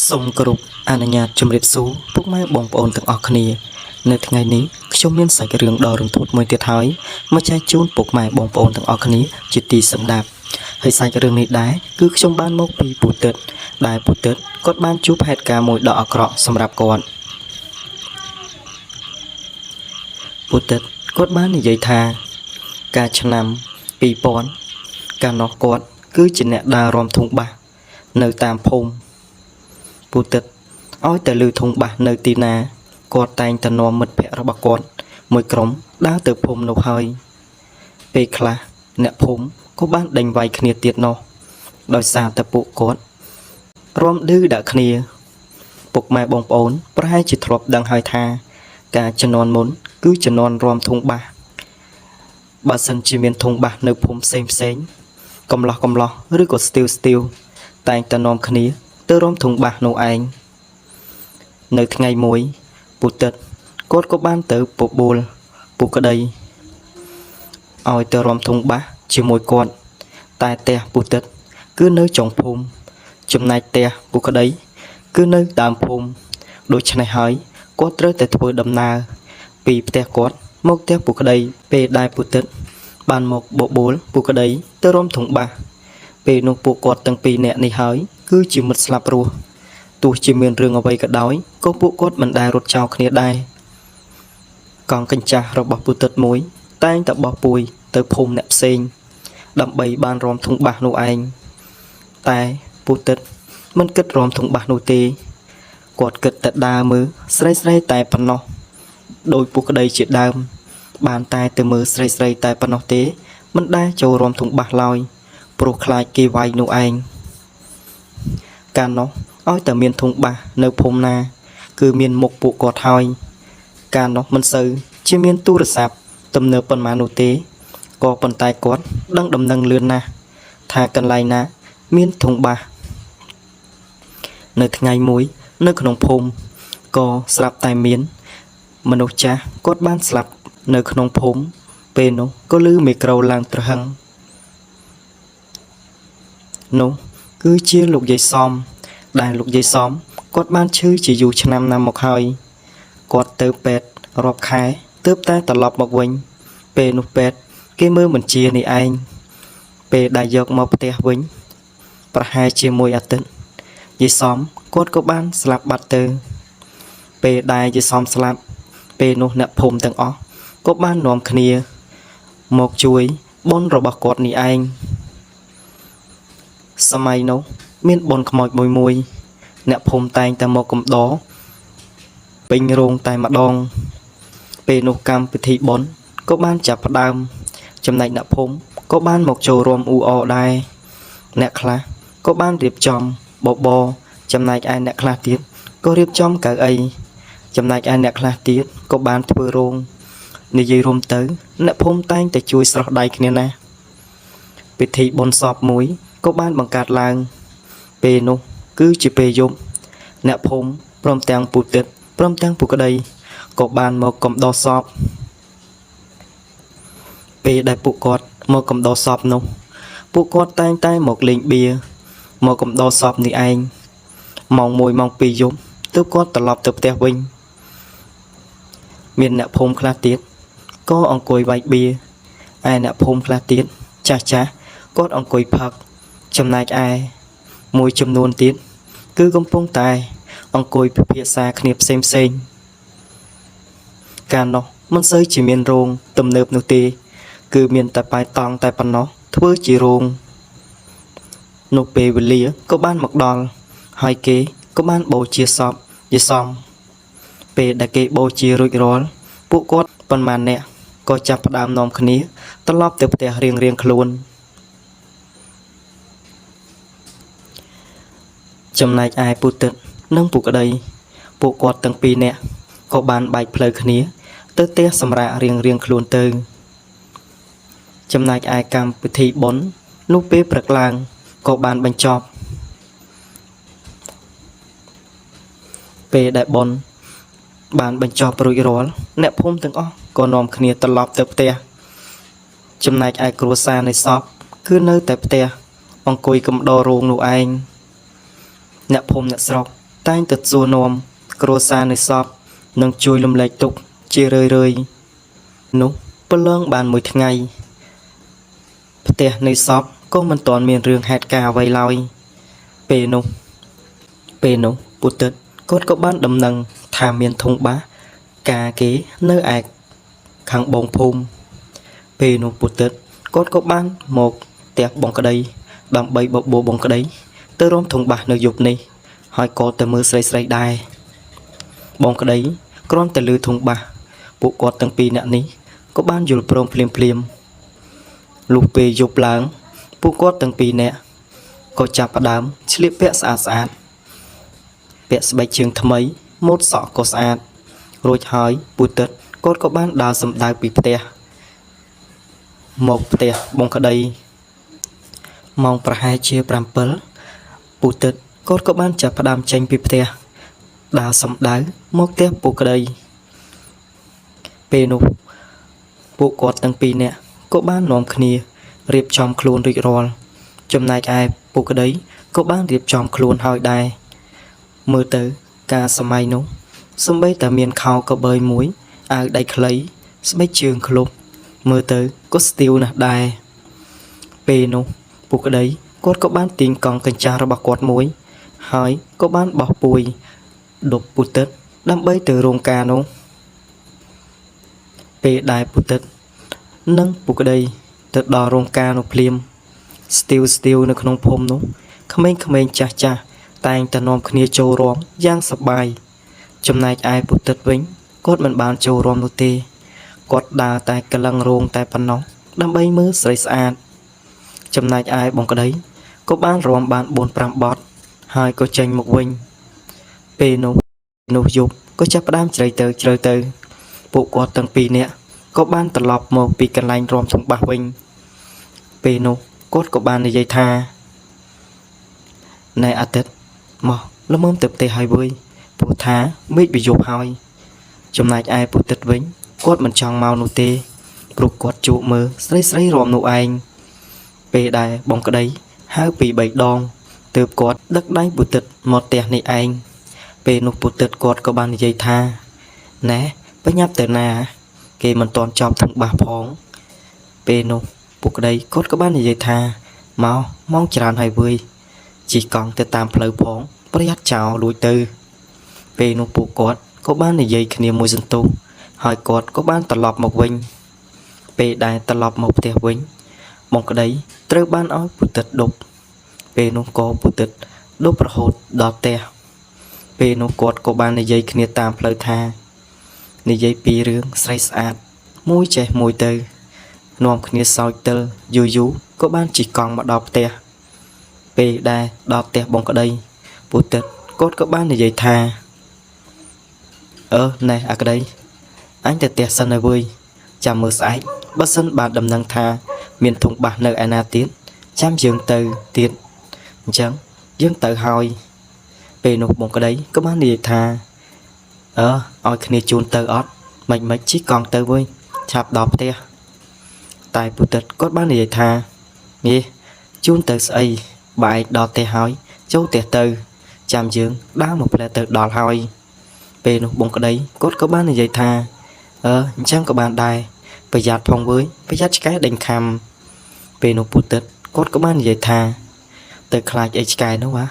សូមគោរពអនុញ្ញាតជម្រាបសួរពុកម៉ែបងប្អូនទាំងអស់គ្នានៅថ្ងៃនេះខ្ញុំមានសាច់រឿងដ៏រន្ធត់មួយទៀតហើយមកចែកជូនពុកម៉ែបងប្អូនទាំងអស់គ្នាជាទីសម្ដាប់ហើយសាច់រឿងនេះដែរគឺខ្ញុំបានមកពីពូទឹកដែលពូទឹកគាត់បានជួបហេតុការណ៍មួយដ៏អាក្រក់សម្រាប់គាត់ពូទឹកគាត់បាននិយាយថាកាលឆ្នាំ2000កាលនោះគាត់គឺជាអ្នកដើររាំធុងបាសនៅតាមភូមិពូទឹក ឲ្យតែឮធុងបាសនៅទីណាគាត់តែងតែនាំមិត្តភក្តិរបស់គាត់មួយក្រុមដើរទៅភូមិនោះហើយពេលខ្លះអ្នកភូមិក៏បានដេញវាយគ្នាទៀតនោះដោយសារតែពួកគាត់រាំឌឺដាក់គ្នាពុកម៉ែបងប្អូនប្រហែលជាធ្លាប់ដឹងហើយថា ការជំនាន់មុនគឺជំនាន់រាំធុងបាសបើសិនជាមានធុងបាសនៅភូមិផ្សេងផ្សេងកំឡោះកំឡោះឬក៏ស្ទាវស្ទាវតែងតែនាំគ្នាទៅរាំធុងបាសនោះឯង នៅថ្ងៃមួយពូទឹកគាត់ក៏បានទៅបបួលពូក្តីឲ្យទៅរាំធុងបាសជាមួយគាត់តែផ្ទះពូទឹកគឺនៅចុងភូមិចំណែកផ្ទះពូក្តីគឺនៅដើមភូមិដូច្នេះហើយគាត់ត្រូវតែធ្វើដំណើរពីផ្ទះគាត់មកផ្ទះពូក្តីពេលដែលពូទឹកបានមកបបួលពូក្តីទៅរាំធុងបាសពេលនោះពួកគាត់ទាំងពីរនាក់នេះហើយគឺជាមិត្តស្លាប់រស់ ទោះជាមានរឿងអ្វីក៏ដោយក៏ពួកគាត់មិនដែលរត់ចោលគ្នាដែរកង់កញ្ចាស់របស់ពូទឹកមួយ តែងតែបោះពួយទៅភូមិអ្នកផ្សេងដើម្បីបានរាំធុងបាសនោះឯងតែពូទឹកមិនគិតរាំធុងបាសនោះទេគាត់គិតតែដើរមើលស្រីស្រីតែប៉ុណ្ណោះដោយពូក្តីជាដើម បានតែទៅមើលស្រីស្រីតែប៉ុណ្ណោះទេមិនដែលចូលរាំធុងបាសឡើយព្រោះខ្លាចគេវាយនោះឯង កាលនោះឲ្យតែមានធុងបាសនៅភូមិណា គឺមានមុខពួកគាត់ហើយកាលនោះមិនសូវជាមានទូរស័ព្ទទំនើបប៉ុន្មាននោះទេក៏ប៉ុន្តែគាត់ដឹងដំណឹងលឿនណាស់ថាកន្លែងណា មានធុងបាសនៅថ្ងៃមួយ នៅក្នុងភូមិក៏ស្រាប់តែមាន មនុស្សចាស់គាត់បានស្លាប់នៅក្នុងភូមិពេលនោះក៏ឮមេក្រូឡើងទ្រហឹងនោះគឺជាលោកយាយសំ ដែលលោកយាយសំគាត់បានឈឺជាយូរឆ្នាំណាស់មកហើយគាត់ទៅពេទ្យរាប់ខែទើបតែត្រឡប់មកវិញ ពេលនោះពេទ្យគេមើលមិនជានេះឯងពេលដែលយកមកផ្ទះវិញ ប្រហែលជាមួយអាទិត្យយាយសំគាត់ក៏បានស្លាប់បាត់ទៅ ពេលដែលយាយសំស្លាប់ពេលនោះអ្នកភូមិទាំងអស់ក៏បាននាំគ្នា មកជួយបុណ្យរបស់គាត់នេះឯងសម័យនោះមានបុណ្យខ្មោចមួយមួយ អ្នកភូមិតែងតែមកកំដរពេញរោងតែម្ដង ពេលនោះកម្មពិធីបុណ្យក៏បានចាប់ផ្ដើម ចំណែកអ្នកភូមិក៏បានមកចូលរួមអ៊ូអរដែរអ្នកខ្លះក៏បានរៀបចំបបរចំណែកឯអ្នកខ្លះទៀតក៏រៀបចំកៅអីចំណែកឯអ្នកខ្លះទៀតក៏បានធ្វើរោងនិយាយរួមទៅ អ្នកភូមិតែងតែជួយស្រស់ដៃគ្នាណាស់ពិធីបុណ្យសពមួយក៏បានបង្កើតឡើង ពេលនោះគឺជាពេលយប់អ្នកភូមិព្រមទាំងពូទឹកព្រមទាំងពូក្តីក៏បានមកកំដរសពពេលដែលពួកគាត់មកកំដរសពនោះ ពួកគាត់តែងតែមកលេងបៀមកកំដរសពនេះឯងម៉ោង1ម៉ោង2យប់ទើបគាត់ត្រឡប់ទៅផ្ទះវិញ មានអ្នកភូមិខ្លះទៀតក៏អង្គុយវាយបៀឯអ្នកភូមិខ្លះទៀតចាស់ចាស់គាត់អង្គុយផឹកចំណែកឯមួយចំនួនទៀតគឺកំពុងតែអង្គុយពិភាក្សាគ្នាផ្សេងផ្សេងៗកាលនោះមិនសូវជាមានរោងទំនើបនោះទេ គឺមានតែប៉ែតង់តែប៉ុណ្ណោះធ្វើជារោងនោះពេលវេលាក៏បានមកដល់ហើយគេក៏បានបូជាសពយាយសំ ពេលដែលគេបូជារួចរាល់ពួកគាត់ប៉ុន្មាននាក់ក៏ចាប់ផ្ដើមនាំគ្នាត្រឡប់ទៅផ្ទះរៀងៗខ្លួន ចំណែកឯពូទឹកនិងពូក្តី ពួកគាត់ទាំងពីរនាក់ក៏បានបែកផ្លូវគ្នា ទៅផ្ទះសម្រាករៀងៗខ្លួនទៅ ចំណែកឯកម្មពិធីបុណ្យនោះពេលព្រឹកឡើងក៏បានបញ្ចប់ ពេលដែលបុណ្យបានបញ្ចប់រួចរាល់អ្នកភូមិទាំងអស់ក៏នាំគ្នាត្រឡប់ទៅផ្ទះចំណែកឯគ្រួសារនៃសពគឺនៅតែផ្ទះអង្គុយកំដររោងនោះឯងអ្នកភូមិអ្នកស្រុក តែងតែសួរនាំគ្រួសារនៃសពនិងជួយលំលែកទុក្ខជារឿយៗនោះប្រឡងបានមួយថ្ងៃផ្ទះនៃសពក៏មិនទាន់មានរឿងហេតុការណ៍អ្វីឡើយពេលនោះពេលនោះពុទិតគាត់ក៏បានដំណឹងថាមានធុងបាសការគេនៅឯខាងបងភូមិពេលនោះពុទិតគាត់ក៏បានមកផ្ទះបងក្តីដើម្បីបបួលបងក្តីទៅរួមធុងបាសនៅយប់នេះហើយក៏ទៅមើលស្រីៗដែរបងក្តីគ្រាន់តែលឺធុងបាសពួកគាត់ទាំងពីរនាក់នេះក៏បានយល់ព្រមភ្លាមៗលុះពេលយប់ឡើងពួកគាត់ទាំងពីរនាក់ក៏ចាប់ផ្ដើមឆ្លៀកពាក់ស្អាតស្អាតពាក់ស្បែកជើងថ្មីម៉ូតសក់ក៏ស្អាតរួចហើយពូទឹកគាត់ក៏បានដើរសម្ដៅពីផ្ទះមកផ្ទះបងក្តីម៉ោងប្រហែលជា7ពូទឹកគាត់ក៏បានចាប់ផ្ដើមចេញពីផ្ទះដើរសម្ដៅមកផ្ទះពូក្តីពេលនោះពួកគាត់ទាំងពីរនាក់ក៏បាននាំគ្នារៀបចំខ្លួនរួចរាល់ចំណែកឯពូក្តីក៏បានរៀបចំខ្លួនហើយដែរមើលទៅកាលសម័យនោះសំបីតែមានខោកបីមួយអាវដៃខ្លីស្បែកជើងឃ្លុបមើលទៅក៏ស្ទាវណាស់ដែរពេលនោះពូក្តីគាត់ក៏បានទាញកង់កញ្ចាស់របស់គាត់មួយហើយក៏បានបោះពួយដប់ពូទឹកដើម្បីទៅរោងការនោះពេលដែលពូទឹកនិងពូក្តីទៅដល់រោងការនោះភ្លាមស្ទាវស្ទាវនៅក្នុងភូមិនោះក្មេងៗចាស់ចាស់តែងតែនាំគ្នាចូលរួមយ៉ាងសប្បាយចំណែកឯពូទឹកវិញគាត់មិនបានចូលរួមនោះទេគាត់ដើរតែកលឹងរោងតែប៉ុណ្ណោះដើម្បីមើលស្រីស្អាតចំណែកឯបងក្តីក៏បានរាំបាន4 5បទហើយក៏ចេញមកវិញពេលនោះនោះយប់ក៏ចាប់ផ្ដើមជ្រៅទៅជ្រៅទៅពួកគាត់ទាំងពីរនាក់ក៏បានត្រឡប់មកពីកន្លែងរាំសម្បាសវិញពេលនោះគាត់ក៏បាននិយាយថាណែអាទិត្យមកល្មមទៅផ្ទះហើយវើយព្រោះថាមេឃវាយប់ហើយចំណែកឯពុទិតវិញគាត់មិនចង់មកនោះទេព្រោះគាត់ជួបមើលស្រីស្រីរាំនោះឯងពេលដែលបងក្តីហៅពី3ដងទើបគាត់ដឹកដៃពុទិតមកផ្ទះនេះឯងពេលនោះពុទិតគាត់ក៏បាននិយាយថាណែបញ្ញាប់ទៅណាគេមិនទាន់ចប់ធុងបាសផងពេលនោះពុកក្តីគាត់ក៏បាននិយាយថាមកម៉ោងច្រើនហើយវើយជិះកង់ទៅតាមផ្លូវផងប្រយ័ត្នចោលលួចទៅពេលនោះពួកគាត់ក៏បាននិយាយគ្នាមួយសន្ទុះហើយគាត់ក៏បានត្រឡប់មកវិញពេលដែលត្រឡប់មកផ្ទះវិញបងក្តីត្រូវបានឲ្យពុទិតដប់ពេលនោះក៏ពុទិតដប់រហូតដល់ផ្ទះពេលនោះគាត់ក៏បាននិយាយគ្នាតាមផ្លូវថានិយាយពីរឿងស្រីស្អាតមួយចេះមួយទៅនាំគ្នាសោចទិលយូរយូរក៏បានជិះកង់មកដល់ផ្ទះពេលដែលដល់ផ្ទះបងក្តីពុទិតគាត់ក៏បាននិយាយថាអឺណែអាក្តីអញទៅផ្ទះសិនហើយវើយចាំមើលស្អែកបើសិនបានដំណឹងថាមានធុងបាសនៅឯណាទៀតចាំយើងទៅទៀតអញ្ចឹងយើងទៅហើយពេលនោះបងក្តីក៏បាននិយាយថាអឺឲ្យគ្នាជូនទៅអត់មិនជិះកង់ទៅវើយឆាប់ដល់ផ្ទះតែពុទិតគាត់បាននិយាយថានេះជូនទៅស្អីបើឯងដល់ផ្ទះហើយចូលផ្ទះទៅចាំយើងដើរមកផ្លែទៅដល់ហើយពេលនោះបងក្តីគាត់ក៏បាននិយាយថាអឺអញ្ចឹងក៏បានដែរប្រយ័ត្នផងវើយប្រយ័ត្នឆ្កែដេញខំពេលនោះពុទិតគាត់ក៏បាននិយាយថាទៅខ្លាចអីឆ្កែនោះវ៉ា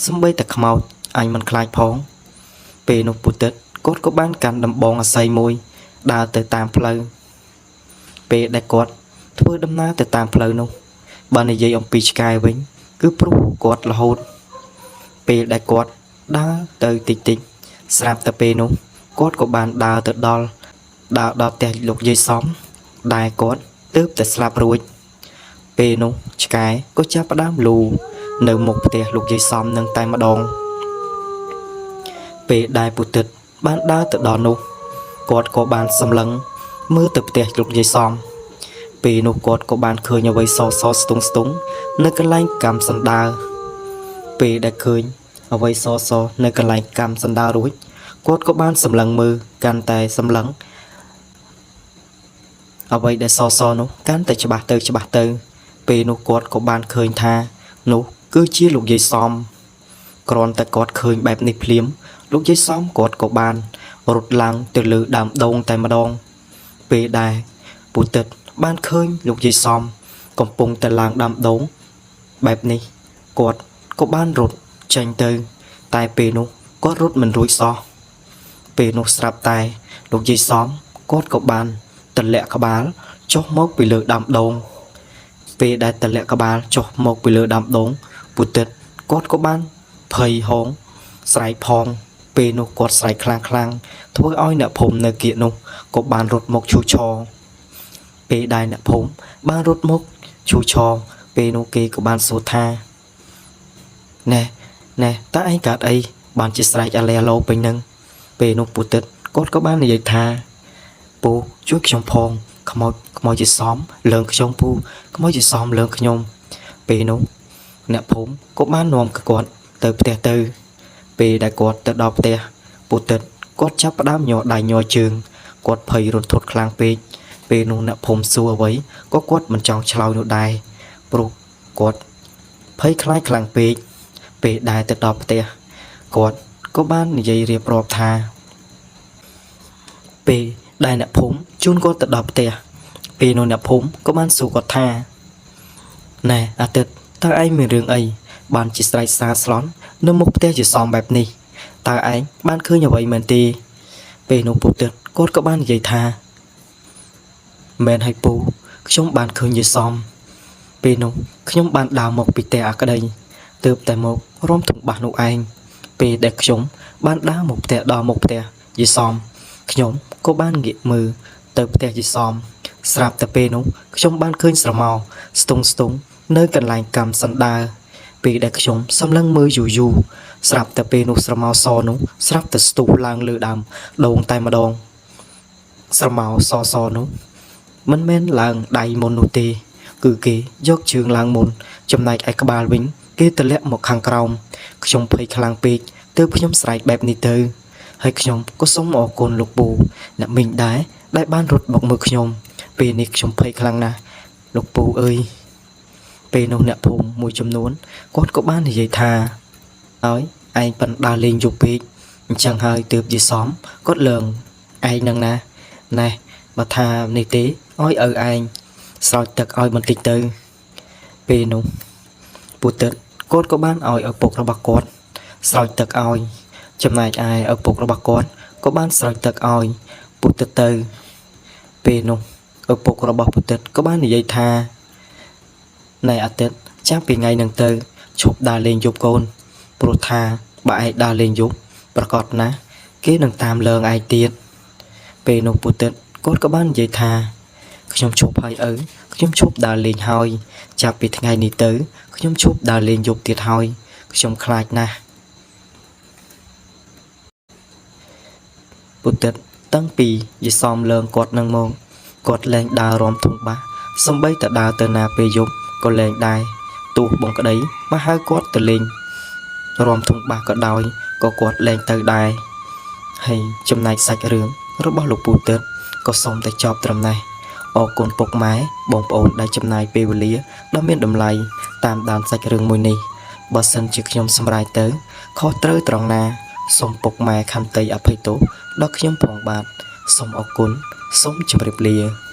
សំបីតែខ្មោចអញមិនខ្លាចផងពេលនោះពុទិតគាត់ក៏បានកាន់ដំបងអាស័យមួយដើរទៅតាមផ្លូវពេលដែលគាត់ធ្វើដំណើរទៅតាមផ្លូវនោះបើនិយាយអំពីឆ្កែវិញគឺព្រោះគាត់រហូតពេលដែលគាត់ដើរទៅតិចតិចស្រាប់តែពេលនោះគាត់ក៏បានដើរទៅដល់ដើរដល់ផ្ទះលោកយាយសំដែលគាត់ទើបតែស្លាប់រួចពេលនោះឆ្កែក៏ចាប់ផ្ដើមលូនៅមុខផ្ទះលោកយាយសំនឹងតែម្ដងពេលដែលពុទិតបានដើរទៅដល់នោះគាត់ក៏បានសម្លឹងមើលទៅផ្ទះលោកយាយសំពេលនោះគាត់ក៏បានឃើញអ្វីសសស្ទងស្ទងនៅកន្លែងកម្មសណ្ដើពេលដែលឃើញអ្វីសសនៅកន្លែងកម្មសណ្ដើរួចគាត់ក៏បានសម្លឹងមើលកាន់តែសម្លឹងអ្វីដែលសសនោះកាន់តែច្បាស់ទៅច្បាស់ទៅពេលនោះគាត់ក៏បានឃើញថានោះគឺជាលោកយាយសំ គ្រាន់តែគាត់ឃើញបែបនេះភ្លាមលោកយាយសំគាត់ក៏បានរត់ឡើងទៅលើដើមដូងតែម្ដងពេលដែលពូទិតបានឃើញលោកយាយសំកំពុងតែឡើងដើមដូងបែបនេះគាត់ក៏បានរត់ចេញទៅ តែពេលនោះគាត់រត់មិនរួចសោះពេលនោះស្រាប់តែលោកយាយសំគាត់ក៏បានទម្លាក់ក្បាលចុះមកពីលើដើមដូងពេលដែលទម្លាក់ក្បាលចុះមកពីលើដើមដូងពូទិតគាត់ក៏បានភ័យហងស្រែកផងពេលនោះគាត់ស្រែកខ្លាំងខ្លាំងធ្វើឲ្យអ្នកភូមិនៅគៀកនោះក៏បានរត់មកឈូឆរពេលដែលអ្នកភូមិបានរត់មកឈូឆរពេលនោះគេក៏បានសួរថាណែណែតើឯងកើតអីបានជាស្រែកអាឡែអាឡូពេញនឹងពេលនោះពូទិតគាត់ក៏បាននិយាយថាពូជួយខ្ញុំផងខ្មោចខ្មោចជាសំលើងខ្ញុំពូខ្មោចជាសំលើងខ្ញុំពេលនោះអ្នកភូមិក៏បាននាំគាត់ទៅផ្ទះទៅពេលដែលគាត់ទៅដល់ផ្ទះពូទិតគាត់ចាប់ផ្ដើមញ័រដៃញ័រជើងគាត់ភ័យរន្ធត់ខ្លាំងពេកពេលនោះអ្នកភូមិសួរអ្វីក៏គាត់មិនចង់ឆ្លើយនោះដែរព្រោះគាត់ភ័យខ្លាចខ្លាំងពេកពេលដែលទៅដល់ផ្ទះគាត់ក៏បាននិយាយរៀបរាប់ថាពេលដែលអ្នកភូមិជូនគាត់ទៅដល់ផ្ទះពេលនោះអ្នកភូមិក៏បានសួរគាត់ថាណែអាទិត្យតើឯងមានរឿងអីបានជាស្រែកសារស្លន់នៅមុខផ្ទះជាសំបែបនេះតើឯងបានឃើញអ្វីមែនទេពេលនោះពូទិតគាត់ក៏បាននិយាយថាមែនហើយពូខ្ញុំបានឃើញយាយសំពេលនោះខ្ញុំបានដើរមកពីផ្ទះអាក្តីទើបតែមករំធុងបាសនោះឯងពេលដែលខ្ញុំបានដើរមកផ្ទះដល់មុខផ្ទះយាយសំខ្ញុំក៏បានងាកមើលទៅផ្ទះយាយសំស្រាប់តែពេលនោះខ្ញុំបានឃើញស្រមោលស្ទង់ស្ទង់នៅកន្លែងកម្មសណ្ដើពេលដែលខ្ញុំសម្លឹងមើលយូរយូរស្រាប់តែពេលនោះស្រមោលសនោះស្រាប់តែស្ទុះឡើងលើដើមដូងតែម្ដងស្រមោលសសនោះមិនមែនឡើងដៃមុននោះទេគឺគេយកជើងឡើងមុនចំណែកឯក្បាលវិញគេទម្លាក់មកខាងក្រោមខ្ញុំភ័យខ្លាំងពេកទើបខ្ញុំស្រែកបែបនេះទៅហើយខ្ញុំក៏សូមអរគុណលោកពូអ្នកមីងដែរដែលបានរត់មកមើលខ្ញុំពេលនេះខ្ញុំភ័យខ្លាំងណាស់លោកពូអើយពេលនោះអ្នកភូមិមួយចំនួនគាត់ក៏បាននិយាយថាហើយឯងប៉ិនដើរលេងយប់ពេកអញ្ចឹងហើយទើបយាយសំគាត់លើងឯងនឹងណាណែបើថានេះទេឲ្យឪឯងស្រោចទឹកឲ្យបន្តិចទៅពេលនោះពូទឹកគាត់ក៏បានឲ្យឪពុករបស់គាត់ស្រោចទឹកឲ្យចំណែកឯឪពុករបស់គាត់ក៏បានស្រោចទឹកឲ្យពូទឹកទៅពេលនោះឪពុករបស់ពូទឹកក៏បាននិយាយថាណែអាទិត្យចាប់ពីថ្ងៃហ្នឹងទៅឈប់ដើរលេងយប់កូនព្រោះថាបើឯងដើរលេងយប់ប្រកាសណាស់គេនឹងតាមលើងឯងទៀតពេលនោះពូទឹកគាត់ក៏បាននិយាយថាខ្ញុំឈប់ហើយឪខ្ញុំឈប់ដើរលេងហើយចាប់ពីថ្ងៃនេះទៅខ្ញុំឈប់ដើរលេងយប់ទៀតហើយខ្ញុំខ្លាចណាស់ពូទឹកតាំងពីយីសំលើងគាត់នឹងមកគាត់លែងដើររំធុងបាសសំបីតែដើរទៅណាពេលយប់ក៏លែងដែរទោះបងក្តីមកហៅគាត់ទៅលេងរំធុងបាសក៏ដោយក៏គាត់លែងទៅដែរហើយចំណែកសាច់រឿងរបស់លោកពូទឹកក៏សូមតែចប់ត្រឹមនេះអរគុណពុកម៉ែបងប្អូនដែលចំណាយពេលវេលាដ៏មានតម្លៃតាមដានសាច់រឿងមួយនេះបើសិនជាខ្ញុំសម្រាយទៅខុសត្រូវត្រង់ណាសូមពុកម៉ែខន្តីអភ័យទោសដល់ខ្ញុំផងបាទសូមអរគុណសូមជម្រាបលា។